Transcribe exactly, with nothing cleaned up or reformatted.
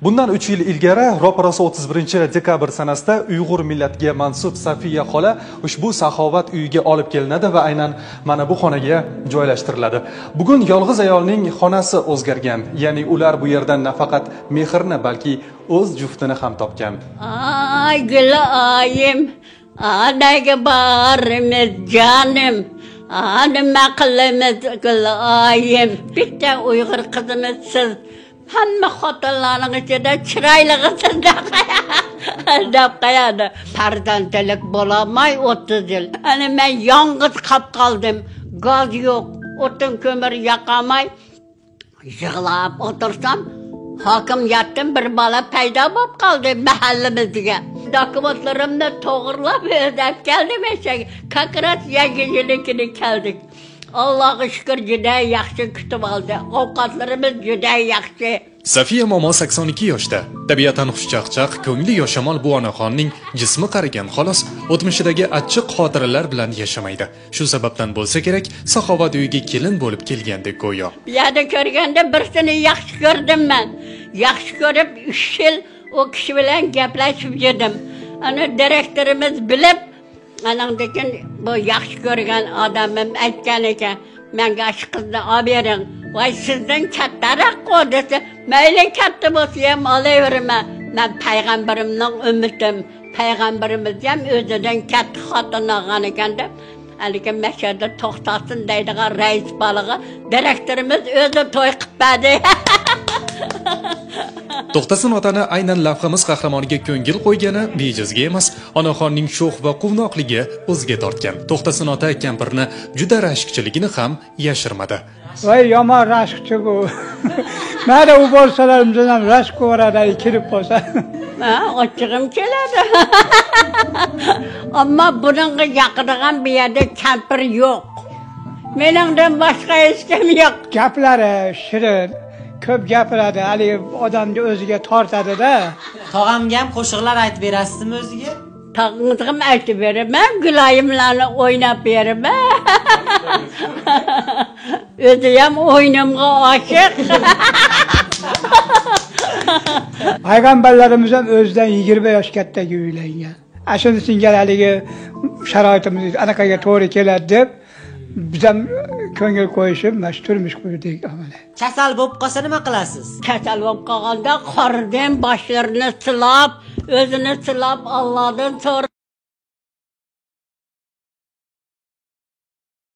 Bundan uch yil ilgari, roppa-rosa o'ttiz birinchi dekabr sanasida Uyg'ur millatiga mansub Safiya xola ushbu Saxovat uyiga olib kelinadi va aynan mana bu xonaga joylashtiriladi. Bugun yolg'iz ayolning xonasi o'zgargan, ya'ni ular bu yerdan nafaqat mehrni, balki o'z juftini ham topgan. Ay, gul oyim, anayga borimiz, jonim, a, nima qilamiz, gul oyim? Bitta uyg'ur qizimiz siz. Hamma xotinlarning ichida chiroylig'isiz deb qo'yadi. Farzandchilik bo'lolmay o'ttiz yil. Ana men yolg'iz qolib qoldim. Gaz yo'q, o'tin ko'mir yoqolmay yig'lab o'tirsam, hokimiyatdan bir bola paydo bo'lib qoldi mahallamizga. Dokumentlarimni to'g'irlab, haydab keldim o'sha. Как раз yangi yilnikini keldik. Allohga shukr, juda yaxshi kutib oldi. Ovqatlarimiz juda yaxshi. Safiya momo sakson ikki yoshda. Tabiatan xushchaqchaq, ko'ngli yoshamol bu onaxonning jismi qarigan, xolos, o'tmishidagi achchiq xotiralar bilan yashamaydi. Shu sababdan bo'lsa kerak, Saxovat uyiga kelin bo'lib kelgandek go'yo. Bu yerda ko'rganda birisini yaxshi ko'rdim men. Yaxshi ko'rib, uch yil u kishi bilan gaplashib yurdim. Ana direktorimiz bilib, anandan keyin bu yaxshi ko'rgan odamim aytgan ekan, "Menga shu qizni olib bering." "Voy, sizdan kattaroq-ku," desa, "Mayli, katta bo'lsa ham olaveraman. Men payg'ambarimning ummatim. Payg'ambarimiz ham o'zidan katta xotin olgan ekan," deb, haligi mashada to'xtasin deydigan rais bolaga direktorimiz o'zi to'y qilib berdi. To'xtasin otani aynan lavhamiz qahramoniga ko'ngil qo'ygani bejizga emas, onaxonning sho'x va quvnoqligi o'ziga tortgan. To'xtasin ota kampirni juda rashkchiligini ham yashirmadi. Voy, yomon rashkchi bu. Mana u bo'lsalar, bizdan ham rashk ko'radi, kirib qolsa. Ha, ochchig'im keladi. Ammo buningga yoqadigan bu yerda kampir yo'q. Meningdan boshqa hech kim yo'q. Gaplari shirin, ko'p gapiradi, haligi odamni o'ziga tortadi-da. Tog'amga ham qo'shiqlar aytib berasizmi o'ziga? Tog'angizga ham aytib beraman, guloyimlarni o'ynab beraman. O'zi ham o'ynamga oshiq. Payg'ambarlarimiz ham o'zidan yigirma yosh kattaga uylangan. Ashuni singari haligi sharoitimiz anaqaga to'g'ri keladi deb, biz ham ko'ngil qo'yishib, mana shu turmush qurdik, mana. Kasal bo'lib qolsa nima qilasiz? Kasal bo'lib qolganda qoridan boshlarini silab, o'zini silab, Allohdan so'rab,